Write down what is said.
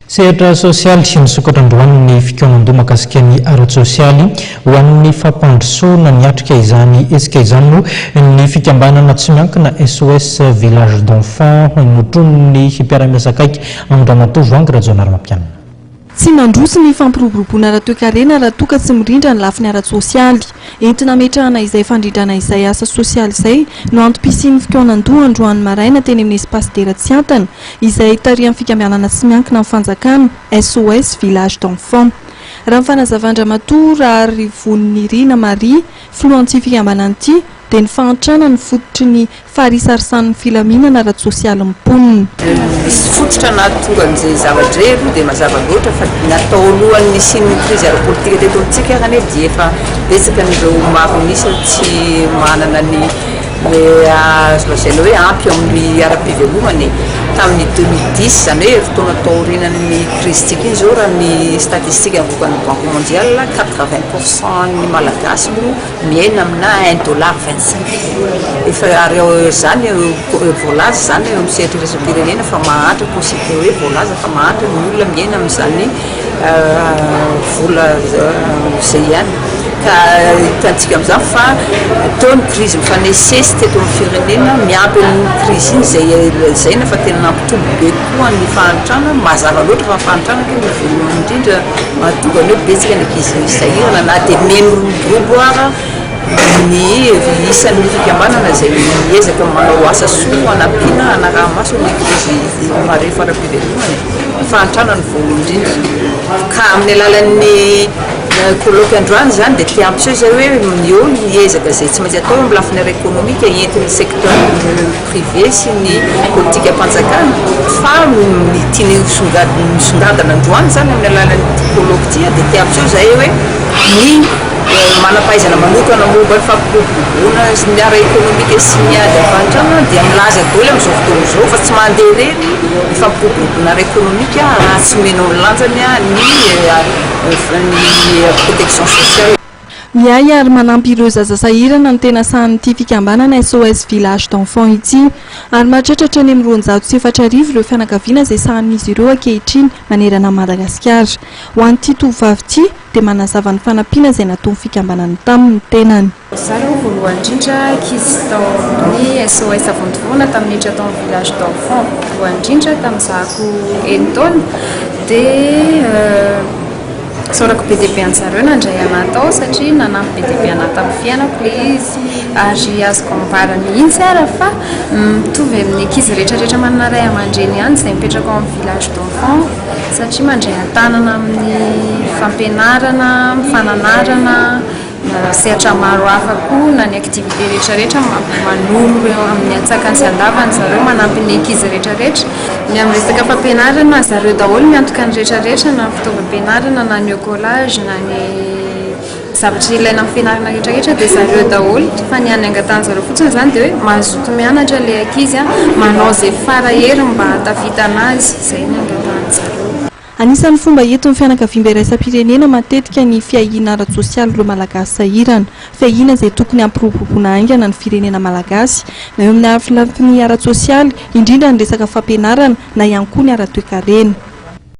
Sehatra sosialy, Nisokatra androany ny fikaonandoha mahakasika ny ara-tsosialy ho an'ny fampandrosoana. Niatrika izany hetsika izany moa ny fikambanana tsy miankina SOS Village d'Enfants notronin'ny mpiara-miasa akaiky amin-dRamatoa Voahangy Rajaonarimampianina. Tsy mandroso ny fampiroboroboana ara-toekarena raha toa ka tsy mirindra ny lafiny ara-tsosialy. Entina hametrahana izay fandrindrana izay asa sosialy izay no antom-pisian'ny fikaonandoha androany maraina teny amin'ny Espace Dera Tsiantana izay tarihan'ny fikambanana tsy miankina amin'ny fanjakana, SOS Village d'Enfants. Raha ny fanazavan-dRamatoa Raharivonirina Marie, filohan'ity fikambanana ity, dia ny fahantrana no fototry ny faharisarisan'ny filaminana ara-tsosialin'ny mponina. Misy fototra nahatonga an'izay zavatra izay aloha dia mazava loatra fa natao alohan'ny nisian'ny krizy ara-politika teto amintsika ary anie dia efa betsaka an'ireo maro an'isa tsy manana ny azo lazaina hoe ampy eo amin'ny ara-pivelomana e. Tamin'ny 2010, izany hoe herintaona taorian'ny krizintsika iny izao raha ny statistique avoakan'ny Banque mondiale, 80 pour cent ny Malagasy no miaina amina un dollar 25. Efa ary izany voalaza izany eo amin'ny sehatra iraisam-pirenena fa mahantra, considéré hoe voalaza fa mahantra ny olona miaina amin'izany vola izay ihany. Ka hitantsika amin'izany fa teo ny krizy mifanesisesy teto amin'ny firenena, miampy an'iny krizy iny izay lazaina fa tena nampitombo be koa ny fahantrana. Mazava loatra fa ny fahantrana ange no voalohany indrindra mahatonga ny hoe betsaka ny ankizy sahirana na dia miha-miroborobo ara ny isan'ny fikambanana izay miezaka manao asa soa hanampiana hanaraha-maso ny ankizy marefo ara-pivelomana e. Ny fahantrana no voalohany indrindra. Ka amin'ny alalan'ny colloque androany izany dia te hampiseho izay hoe eo ny ezaka izay tsy maintsy atao amin'ny lafiny ara-ekonomika entin'ny secteur privé sy ny politikam-panjakana fa ny tiana misongadina androany izany amin'ny alalan'ity colloque ity dia te hampiseho izahay hoe ny manam-pahaizana manokana momba ny fampiroboroboana sy ny ara-ekonomika sy ny ady amin'ny fahantrana dia milaza daholo amin'izao fotoana izao fa tsy mandeha irery ny fampiroboroboana ara-ekonomika raha tsy omenao ny lanjany ny ny protection sociale. Miahy ary manampy ireo zaza sahirana ny tena sahanin'ity fikambanana SOS Village d'Enfants ity. Ary mahatratra hatrany amin'ny 4200 ireo fianakaviana izay sahanin'izy ireo ankehitriny manerana an'i Madagasikara. Ho an'ity tovovavy ity dia manazava ny fanampiana izay nataon'ny fikambanana taminy ny tenany. Izaho aloha voalohany indrindra ankizy tao amin'ny SOS Vontovorona tamin'ny niditra tao amin'ny Village d'Enfants voalohany indrindra tamin'izahako enin-taona dia Isaorako be dia be anjareo nandray anah tao satria nanampy be dia be anah tamin'ny fiainako ilay izy ary azoko ambara mihitsy ara fa mitovy amin'ny ankizy rehetra rehetra manana ray aman-dreny ihany izay mipetraka ao amin'ny village d'enfants satria mandray an-tanana amin'ny fampianarana, amin'ny fananarana. Na sehatra maro hafa koa na ny activité rehetra rehetra manoro eo amin'ny antsakany sy andavany zareo manampy ny ankizy rehetra rehetra. Ny amin'ny resaka fampianarana, zareo daholo miantoka ny rehetra rehetra na ny fitaovam-pianarana na ny écolage na ny zavatra ilaina amin'ny fianarana rehetra rehetra dia zareo daholo fa ny any angatahan-jareo fotsiny izany dia hoe mazoto mianatra ilay ankizy manao izay fara heriny mba hahatafita an'azy, izay ny angatahan-jareo. Anisan'ny fomba entin'ny fianakaviambe iraisam-pirenena matetika ny fiahiana ara-tsosialy ireo Malagasy sahirana. Fiahiana izay tokony hampiroboroboana haingana ny firenena malagasy, na eo amin'ny lafiny ara-tsosialy, indrindra ny resaka fampianarana, na ihany koa ny ara-toekarena.